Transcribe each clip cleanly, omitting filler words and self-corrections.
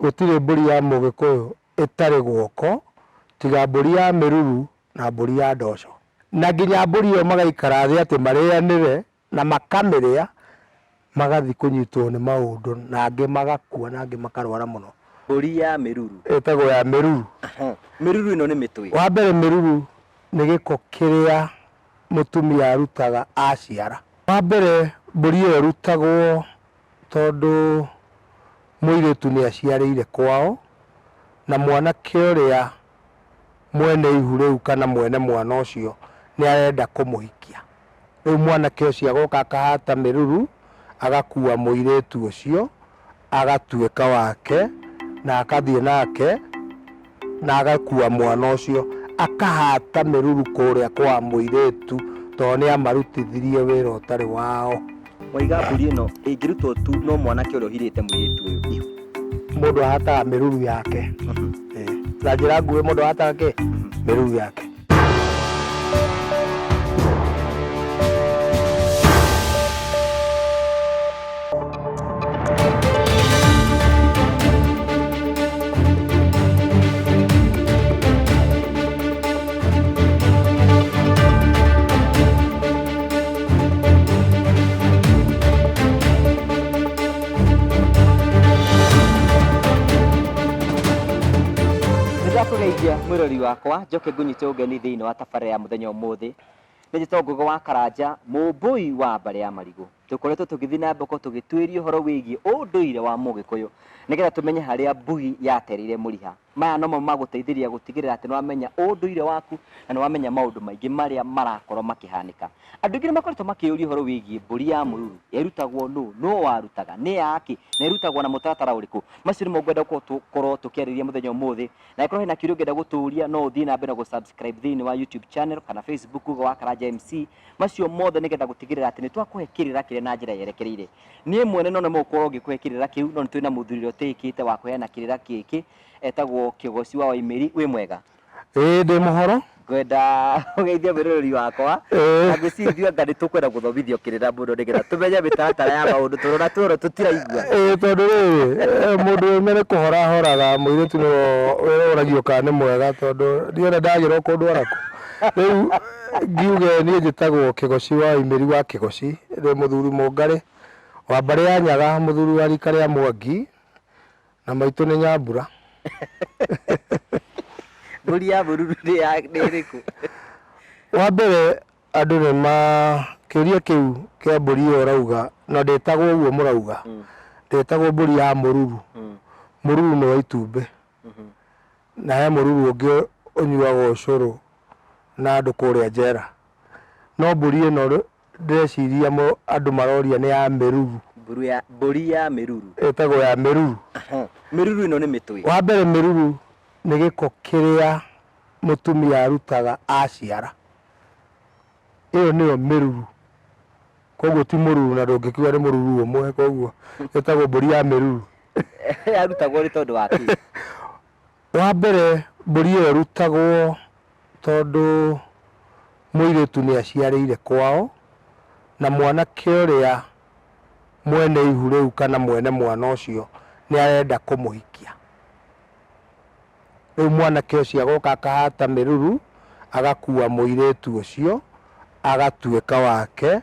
Gũtirĩ mbũri ya mũgĩkũyũ ĩtarĩ guoko tiga mbũri ya mĩruru na mbũri ya ndoco. Na nginya mbũri ĩyo magaikara thĩ atĩ marĩanĩre na makamĩrĩa magathiĩ kũnyitwo nĩ maũndũ na angĩ magakua na angĩ makarwara mũno. Mbũri ya mĩruru. Ĩtagwo ya mĩruru. Mĩruru ĩno nĩ mĩtwe. Wa mbere mĩruru nĩ gĩko kĩrĩa mũtumia arutaga aciara. Wa mbere mbũri ĩyo ĩrutagwo tondũ mũirĩtu nĩ aciarĩire kwao, na mwanake ũrĩa mwene ihu rĩu kana mwene mwana ũcio nĩ arenda kũmũhikia. Rĩu mwanake ũcio agoka akahata mĩruru, agakua mũirĩtu ũcio, agatuĩka wake, na akathiĩ nake, na agakua mwana ũcio, akahata mĩruru kũrĩa kwa mũirĩtu tondũ nĩ amarutithirie wĩra ũtarĩ wao. Waiga mbũri ĩno ĩngĩrutwo tu no mwanake ũrĩa ũhirĩte mũirĩtu ũyũ ihu. Mũndũ ahataga mĩruru yake. Na njĩra nguhĩ mũndũ ahataga kĩ? Mĩruru yake. Nĩndakũgeithia mwĩrori wakwa njoke ngũnyite ũgeni thĩinĩ wa tabarĩra ya mũthenya ũmũthĩ. Nĩ njĩtagwo Ngũgĩ wa Karanja, mũmbũi wa mbarĩ ya Marigũ. Tũkoretwo tũgĩthiĩ na mbere tũgĩtuĩria ũhoro wĩgiĩ ũndũire wa Mũgĩkũyũ nĩgetha tũmenye harĩa mbugi yatereire mũriha. Maya nomo magũteithĩrĩria gũtigĩrĩra atĩ nĩwamenya ũndũire waku na nĩwamenya maũndũ maingĩ marĩa marakorwo makĩhanĩka. Andũ aingĩ nĩmakoretwo makĩyũria ũhoro wĩgiĩ mbũri ya mũruru, ĩrutagwo nũ, nũ warutaga, nĩ yakĩ, na ĩrutagwo na mũtaratara ũrĩkũ. Macio nĩmo ngwenda gũkorwo tũkĩarĩrĩria mũthenya ũmũthĩ. Na angĩkorwo hena kĩũria ũngĩenda gũtũria no ũthiĩ na mbere na gũ subscribe thĩinĩ wa YouTube channel kana Facebook Ngũgĩ wa Karanja MC. Macio mothe nĩgetha gũtigĩrĩra atĩ nĩtwakũhe kĩrĩra kĩrĩa na njĩra yerekereire. Niĩ mwene no nemwo gũkorwo ngĩkũhe kĩrĩra kĩu no nĩtũrĩ na mũthuri ũrĩa ũtĩĩkĩte wa kũheana kĩrĩra gĩkĩ etagwo Kĩgoci wa Waimĩri. Wĩ mwega? Ĩĩ ndĩ mũhoro. Ngwenda ũgeithie mwĩroreri wakwa Ĩĩ. na ngwĩciria ithuĩ anga nĩtũkwenda gũthomithio kĩrĩra mũno nĩgetha tũmenye mĩtaratara ya maũndũ tondũ ona twĩrwo tũtiraigua. Ĩĩ tondũ rĩrĩ mũndũ ũrũme nĩ kũhora ahoraga mũirĩtu nĩwe ũragio kana nĩ mwega tondũ niĩ ona ndagĩrwo kũndwara kũ. Rĩu ngiuge niĩ njĩtagwo Kĩgoci wa Waimĩri wa Kĩgoci, ndĩ mũthuri mũngarĩ wa mbarĩ ya Nyaga, mũthuri wa rika rĩa Mwangi na maitũ nĩ Nyambura. Mbũri ya mũruru nĩ ya nĩ ĩrĩkũ? Wa mbere andũ nĩ ma kĩũria kĩu kĩa mbũri ĩyo ũrauga na ndĩtagwo ũguo mũrauga, ndĩtagwo mbũri ya mũruru. Mũruru nĩ wa itumbĩ. Na he mũruru ũngĩ ũnyuagwo ũcũrũ na andũ kũrĩa njera. No mbũri ĩno ndĩreciria andũ maroria nĩ ya mĩruru. Mbũri ya, mbũri ya mĩruru. Ĩtagwo ya mĩruru. Mĩruru ĩno nĩ mĩtwe. Wa mbere mĩruru nĩ gĩko kĩrĩa mũtumia arutaga aciara. Ĩyo nĩyo mĩruru. Koguo ti mũruru na ndũngĩkiuga nĩ mũruru ũmwe koguo ĩtagwo mbũri ya mĩruru. Yarutagwo nĩ tondũ wa kĩ? Wa mbere mbũri ĩyo ĩrutagwo tondũ mũirĩtu nĩ aciarĩire kwao, na mwanake ũrĩa mwene ihu rĩu kana mwene mwana ũcio nĩ arenda kũmũhikia. Rĩu mwanake ũcio agoka akahata mĩruru, agakua mũirĩtu ũcio, agatuĩka wake,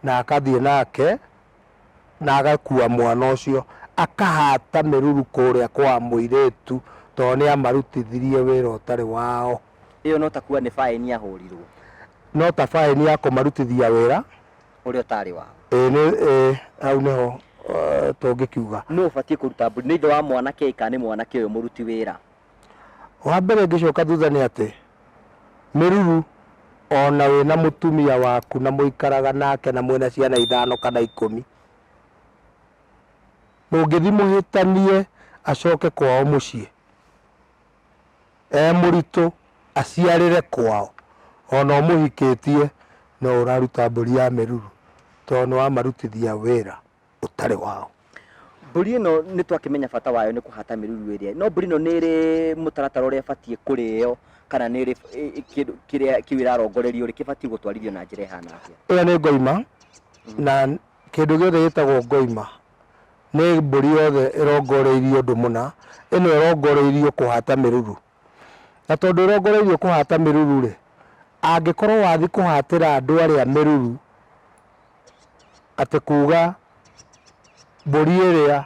na akathiĩ nake, na agakua mwana ũcio, akahata mĩruru kũrĩa kwa mũirĩtu tondũ nĩ amarutithirie wĩra ũtarĩ wao. Ĩyo no ta kuga nĩ baĩni ahũrirwo. No ta baĩni ya kũmarutithia wĩra. Ũrĩa ũtarĩ wao. Ĩĩ nĩ ĩĩ hau nĩho tũngĩkiuga. Nũ ũbatiĩ kũruta mbũri? Nĩ ithe wa mwanake kana nĩ mwanake ũyũ mũruti wĩra? Wa mbere ngĩcoka thutha nĩ atĩ, mĩruru ona wĩna mũtumia waku na mũikaraga nake na mwĩna ciana ithano kana ikũmi, mũngĩthiĩ mũhĩtanie acoke kwao mũciĩ e mũritũ aciarĩre kwao, ona ũmũhikĩtie no ũraruta mbũri ya mĩruru tondũ nĩ wamarutithia wĩra ũtarĩ wao. Mbũri ĩno nĩ twakĩmenya bata wayo nĩ kũhata mĩruru ĩrĩa, no mbũri ĩno nĩ ĩrĩ mũtaratara ũrĩa ĩbatiĩ kũrĩo kana nĩ ĩrĩ kĩndũ kĩrĩa kĩu ĩrarongorerio rĩ, kĩbatiĩ gũtwarithio na njĩra ĩhana atĩa? Ĩyo nĩ ngoima na kĩndũ gĩothe gĩtagwo ngoima. Nĩ mbũri yothe ĩrongoreirio ũndũ mũna, ĩno ĩrongoreirio kũhata mĩruru. Na tondũ ĩrongoreirio kũhata mĩruru rĩ, angĩkorwo wathiĩ kũhatĩra andũ arĩa mĩruru, atĩ kuga mbũri ĩrĩa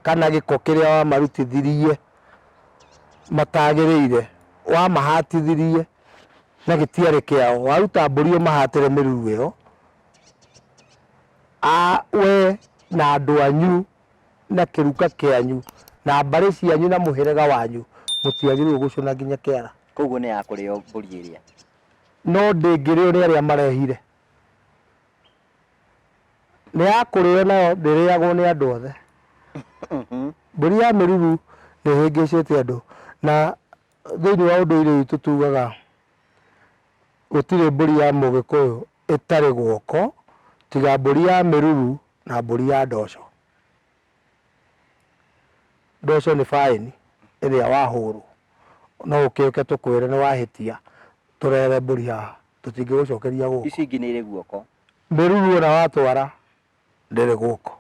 kana gĩko kĩrĩa wamarutithirie matagĩrĩire, wamahatithirie na gĩtiarĩ kĩao, waruta mbũri ũmahatĩre mĩruru ĩyo, we na andũ anyu na kĩruka kĩanyu na mbarĩ cianyu na mũhĩrĩga wanyu mũtiagĩrĩirwo gũcũna nginya kĩara. Koguo nĩ ya kũrĩo mbũri ĩrĩa. No ndĩngĩrĩo nĩ arĩa marehire. Nĩ ya kũrĩo nayo ndĩrĩagwo nĩ andũ othe. Mbũri ya mĩruru nĩ ĩhĩngĩcĩte andũ na thĩinĩ wa ũndũire witũ tugaga gũtirĩ mbũri ya mũgĩkũyũ ĩtarĩ guoko tiga mbũri ya mĩruru na mbũri ya ndoco. Ndoco nĩ baĩni ĩrĩa wahũrwo no ũkĩũke tũkwĩre nĩ wahĩtia tũrehere mbũri haha tũtingĩgũcokeria guoko. Ici ingĩ nĩ irĩ guoko. Mĩruru ona watwara ndĩrĩ guoko.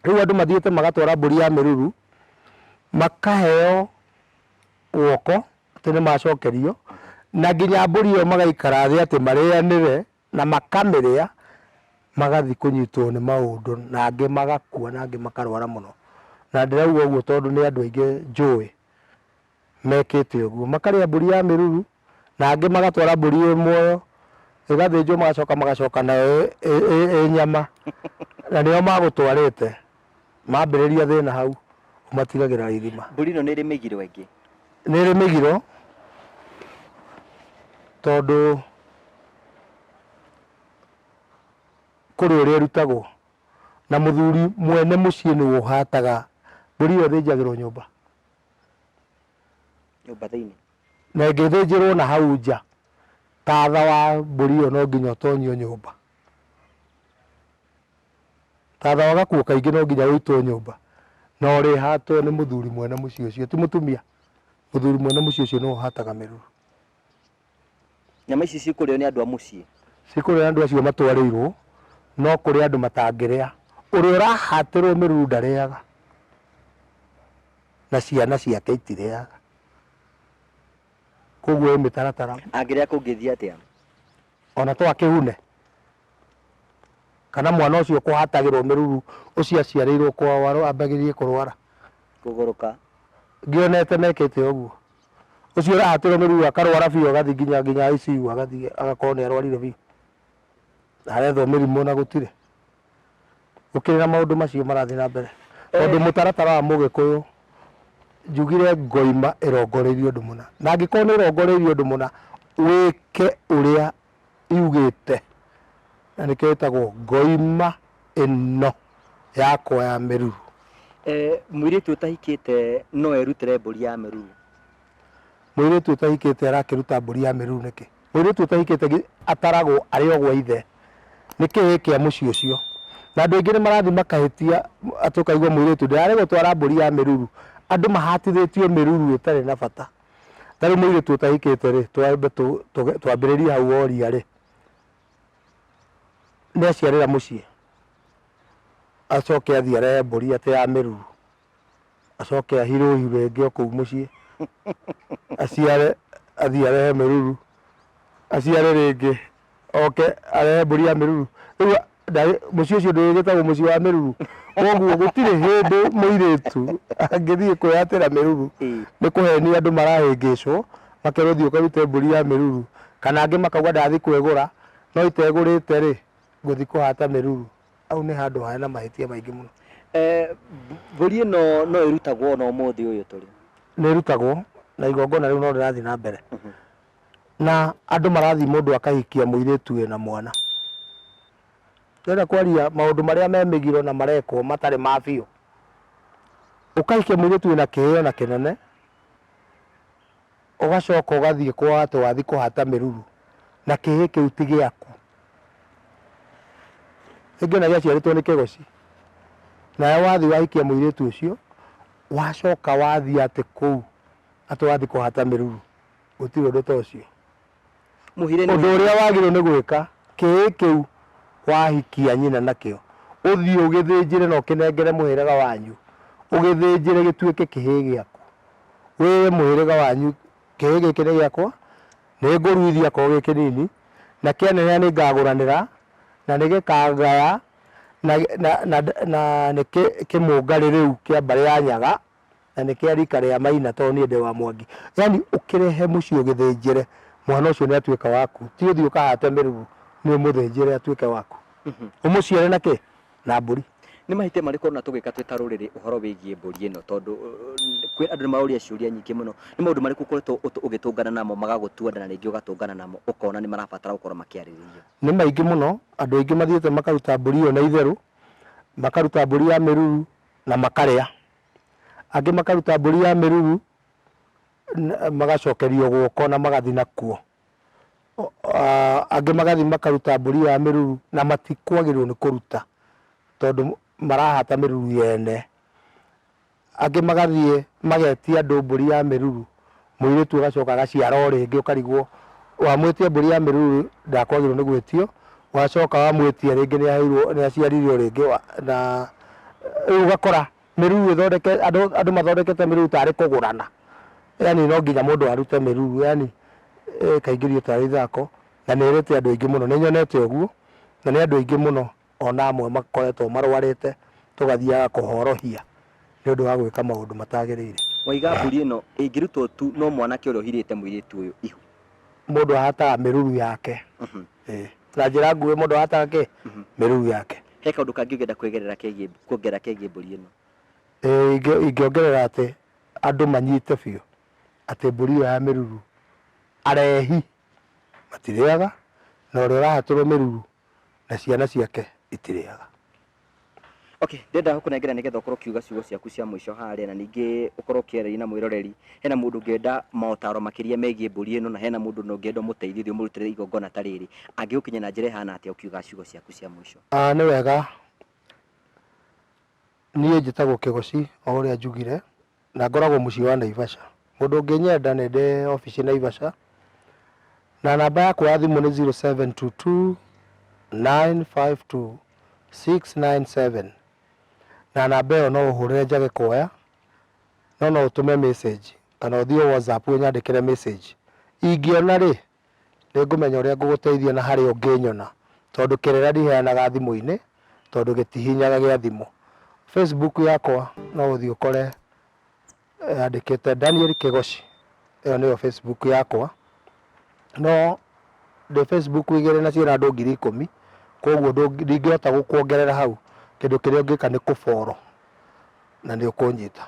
Rĩu andũ mathiĩte magatwara mbũri ya mĩruru makaheo guoko atĩ nĩ macokerio na nginya mbũri ĩyo magaikara thĩ atĩ marĩanĩre na makamĩrĩa magathiĩ kũnyitwo nĩ maũndũ na angĩ magakua na angĩ makarwara mũno. Na ndĩrauga ũguo tondũ nĩ andũ aingĩ njũĩ mekĩte ũguo, makarĩa mbũri ya mĩruru na angĩ magatwara mbũri ĩ muoyo ĩgathĩnjwo magacoka magacoka nayo ĩ nyama na nĩo magũtwarĩte mambĩrĩria thĩna hau ũmatigagĩra ithima. Mbũri ĩno nĩ ĩrĩ mĩgiro ĩngĩ? Nĩ ĩrĩ mĩgiro tondũ kũrĩ ũrĩa ĩrutagwo na mũthuri mwene mũciĩ nĩwe ũhataga mbũri ĩyo ĩthĩnjagĩrwo nyũmba. Nyũmba thĩinĩ? Na ĩngĩthĩnjĩrwo na hau nja tatha wa mbũri ĩyo no nginya ũtonyio nyũmba. Tatha wa gakuo kaingĩ no nginya ũitwo nyũmba na ũrĩhatwo nĩ mũthuri mwene mũciĩ ũcio ti mũtumia. Mũthuri mwene mũciĩ ũcio nĩwe ũhataga mĩruru. Nyama ici cikũrĩo nĩ andũ a mũciĩ? Cikũrĩo nĩ andũ acio matwarĩirwo, no kũrĩ andũ matangĩrĩa. Ũrĩa ũrahatĩrwo mĩruru ndarĩaga, na ciana ciake itirĩaga. Koguo ĩ mĩtaratara. Angĩrĩa kũngĩthiĩ atĩa? Ona to akĩhune. Kana mwana ũcio ũkũhatagĩrwo mĩruru ũcio aciarĩirwo kwao ambagĩrĩrie kũrwara. Kũgũrũka. Ngĩonete mekĩte ũguo. Ũcio ũrahatĩrwo mĩruru akarwara biũ agathiĩ nginya nginya ICU agathiĩ agakorwo nĩ arwarire biũ. Arethwo mĩrimũ na gũtirĩ. Gũkĩrĩ na maũndũ macio marathiĩ na mbere. Tondũ mũtaratara wa mũgĩkũyũ njugire ngoima ĩrongoreirie ũndũ mũna. Na angĩkorwo nĩ ĩrongoreirie ũndũ mũna wĩke ũrĩa yugĩte na nĩkĩo ĩtagwo ngoima ĩno yakwa ya mĩruru. Eh, mũirĩtu ũtahikĩte no erutĩre mbũri ya mĩruru? Mũirĩtu ũtahikĩte arakĩruta mbũri ya mĩruru nĩkĩ? Mũirĩtu ũtahikĩte ataragwo arĩ o gwa ithe, nĩ kĩhĩĩ kĩa mũciĩ ũcio. Na andũ aingĩ nĩ marathiĩ makahĩtia atĩ ũkaigua mũirĩtu ndĩrarĩ gũtwara mbũri ya mĩruru. Andũ mahatithĩtio mĩruru ĩtarĩ na bata. Ta rĩu mũirĩtu ũtahikĩte rĩ, twambe twambĩrĩrie hau woria rĩ, nĩ aciarĩra mũciĩ, acoke athiĩ arehe mbũri atĩ ya mĩruru, acoke ahirwo ihu rĩngĩ o kũu mũciĩ, aciare athiĩ arehe mĩruru, aciare rĩngĩ oke arehe mbũri ya mĩruru. Rĩu mũciĩ ũcio ndũgĩtagwo mũciĩ wa mĩruru. Koguo gũtirĩ hĩndĩ mũirĩtu angĩthiĩ kwĩyatĩra mĩruru, nĩ kũhenia andũ marahĩngĩcwo, makerwo thiĩ ũkarute mbũri ya mĩruru, kana angĩ makauga ndathiĩ kwĩgũra, no itegũrĩte rĩ, ngũthiĩ kũhata mĩruru. Hau nĩ handũ hena mahĩtia maingĩ mũno. Mbũri ĩno no ĩrutagwo ona ũmũthĩ ũyũ tũrĩ? Nĩ ĩrutagwo na igongona rĩu no rĩrathiĩ na mbere. Na andũ marathiĩ mũndũ akahikia mũirĩtu wĩna mwana. Ndĩrenda kwaria maũndũ marĩa me mĩgiro na marekwo matarĩ ma biũ. Ũkahikia mũirĩtu wĩna kĩheo na kĩnene, ũgacoka ũgathiĩ kwao atĩ wathiĩ kũhata mĩruru, na kĩhĩ kĩu ti gĩaku. Rĩngĩ ona gĩaciarĩtwo nĩ kĩgoci. Nawe wathiĩ wahikia mũirĩtu ũcio, wacoka wathiĩ atĩ kũu atĩ wathiĩ kũhata mĩruru. Gũtirĩ ũndũ ta ũcio. Mũhire nĩ Ũndũ ũrĩa wagĩrĩirwo nĩ gwĩka, kĩĩ kĩu wahikia nyina nakĩo, Ũthiĩ ũgĩthĩnjĩre na ũkĩnengere mũhĩrĩga wanyu, ũgĩthĩnjĩre gĩtuĩke kĩhĩĩ gĩaku. Wĩre mũhĩrĩga wanyu kĩhĩĩ gĩkĩ nĩ gĩakwa, nĩ ngũruithia akorwo gĩ kĩnini, na kĩaneneha nĩ ngagũranĩra, na nĩ gĩkangaya, na, na, na, na nĩ kĩmũngarĩ rĩu kĩa mbarĩ ya Nyaga, na nĩ kĩa rika rĩa Maina tondũ niĩ ndĩ wa Mwangi. Yaani ũkĩrehe mũciĩ ũgĩthĩnjĩre, mwana ũcio nĩ atuĩka waku. Ti ũthiĩ ũkahate mĩruru, nĩ ũmũthĩnjĩre atuĩke waku. Ũmũciare na kĩ? Na mbũri. Nĩ mahĩtia marĩkũ ũrona tũgĩka twĩ ta rũrĩrĩ ũhoro wĩgiĩ mbũri ĩno tondũ kwĩ andũ nĩ maroria ciũria nyingĩ mũno. Nĩ maũndũ marĩkũ ũkoretwo ũgĩtũngana namo magagũtua nda na rĩngĩ ũgatũngana namo ũkona nĩ marabatara gũkorwo makĩarĩrĩrio? Nĩ maingĩ mũno, andũ aingĩ mathiĩte makaruta mbũri ĩyo na itherũ, makaruta mbũri ya mĩruru na makarĩa. Angĩ makaruta mbũri ya mĩruru magacokerio guoko na magathiĩ nakuo. Angĩ magathiĩ makaruta mbũri ĩyo ya mĩruru na matikwagĩrĩirwo nĩ kũruta tondũ marahata mĩruru yene. Angĩ magathiĩ magetia andũ mbũri ya mĩruru, mũirĩtu agacoka agaciara o rĩngĩ ũkarigwo wamwĩtia mbũri ya mĩruru ndakwagĩrĩirwo nĩ gwĩtio, wacoka wamwĩtia rĩngĩ nĩ aheirwo nĩ aciarire o rĩngĩ na rĩu ũgakora mĩruru ĩthondeke andũ andũ mathondekete mĩruru tarĩ kũgũrana, yaani no nginya mũndũ arute mĩruru yaani ĩkaingĩrio tarĩ ithako na nĩ ĩrĩte andũ aingĩ mũno, nĩ nyonete ũguo na nĩ andũ aingĩ mũno ona amwe makoretwo marwarĩte tũgathiaga kũhorohia nĩ ũndũ wa gwĩka maũndũ matagĩrĩire. Waiga mbũri ĩno ĩngĩrutwo tu no mwanake ũrĩa ũhirĩte mũirĩtu ũyũ ihu. Mũndũ ahataga mĩruru yake. Ĩĩ. Na njĩra nguhĩ mũndũ ahataga kĩ? Mĩruru yake. He kaũndũ kangĩ ũngĩenda kwĩgerera kegiĩ kuongerera kegiĩ mbũri ĩno? Ĩĩ ingĩongerera atĩ andũ manyite biũ atĩ mbũri ĩyo ya mĩruru arehi matirĩaga na ũrĩa ũrahatũrwo mĩruru na ciana ciake itirĩaga. Okay, ndĩrenda gũkũnengera nĩgetha ũkorwo ũkiuga ciugo ciaku cia mũico harĩa na ningĩ ũkorwo ũkĩarĩria na mwĩroreri. Hena mũndũ ũngĩenda maũtaro makĩria megiĩ mbũri ĩno na hena mũndũ na ũngĩenda ũmũteithie ũthiĩ ũmũrutĩre igongona ta rĩrĩ. Angĩgũkinya na njĩra ĩhana atĩa ũkiuga ciugo ciaku cia mũico? Ah, nĩ wega niĩ njĩtagwo Kĩgoci o ũrĩa njugire na ngoragwo mũciĩ wa Naivasha. Mũndũ ũngĩnyenda nĩ ndĩ obici Naivasha na namba yakwa ya thimũ nĩ 0722 952 697 na namba ĩyo no ũhũrĩre njage kuoya no no ũtũme message kana ũthiĩ WhatsApp ũnyandĩkĩre message. Ingĩona rĩ, nĩ ngũmenya ũrĩa ngũgũteithia na harĩa ũngĩnyona tondũ kĩrĩra ndiheanaga thimũ-inĩ tondũ gĩtihinyaga gĩa thimũ. Facebook yakwa no ũthiĩ ũkore yandĩkĩte Daniel Kĩgoci, ĩyo nĩyo Facebook yakwa. No ndĩ Facebook igĩrĩ na ciĩna andũ 10,000, koguo ndingĩhota gũkuongerera hau. Kĩndũ kĩrĩa ũngĩka nĩ kũ follow na nĩ ũkũnyita.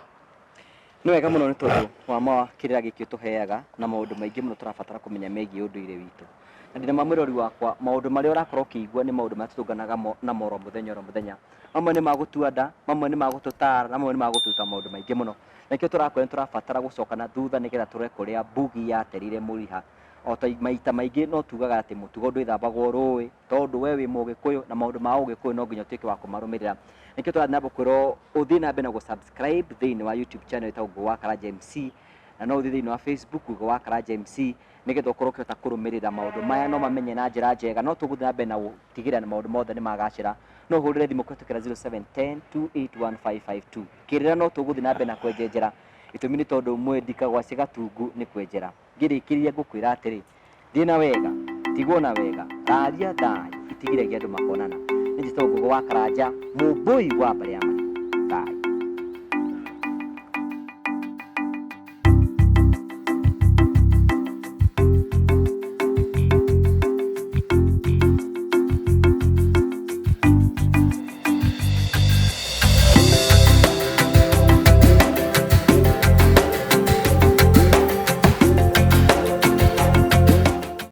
Nĩ wega mũno nĩ tondũ wa ma kĩrĩra gĩkĩ ũtũheaga na maũndũ maingĩ mũno tũrabatara kũmenya megiĩ ũndũire witũ. Na ndĩna ma mwĩrori wakwa, maũndũ marĩa ũrakorwo ũkĩigua nĩ maũndũ marĩa tũtũnganaga namo oro mũthenya oro mũthenya. Mamwe nĩ ma gũtua nda, mamwe nĩ ma gũtũtara, na mamwe nĩ ma gũtũruta maũndũ maingĩ mũno. Na nĩkĩo tũrakwĩra nĩ tũrabatara gũcoka na thutha nĩgetha tũrore kũrĩa mbugi yaterire mũriha. O ta maita maingĩ no tugaga atĩ mũtugo ndwĩthambagwo rũĩ, tondũ we wĩ Mũgĩkũyũ na maũndũ ma ũgĩkũyũ no nginya ũtuĩke wa kũmarũmĩrĩra. Nĩkĩo tũrathiĩ na mbere kwĩrwo ũthiĩ na mbere na gũ subscribe thĩinĩ wa YouTube channel ĩtagwo Ngũgĩ wa Karanja MC, na no ũthiĩ thĩinĩ wa Facebook Ngũgĩ wa Karanja MC nĩgetha ũkorwo ũkĩhota kũrũmĩrĩra maũndũ maya no mamenye na njĩra njega. No tũgũthiĩ na mbere na gũtigĩrĩra nĩ maũndũ mothe nĩ magacĩra. No ũhũrĩre thimũ kũhĩtũkĩra 0710 281 552. Kĩrĩra no tũgũthiĩ na mbere na kwenjenjera, gĩtũmi nĩ tondũ mwendi kagwacĩ gatungu nĩ kwenjera. Ngĩrĩkĩrĩria ngũkwĩra atĩrĩ, thiĩ na wega, tigwo na wega, raria thayũ, itigiragia andũ makonana. Nĩ njĩtagwo Ngũgĩ wa Karanja, mũmbũi wa mbarĩ ya Marigũ.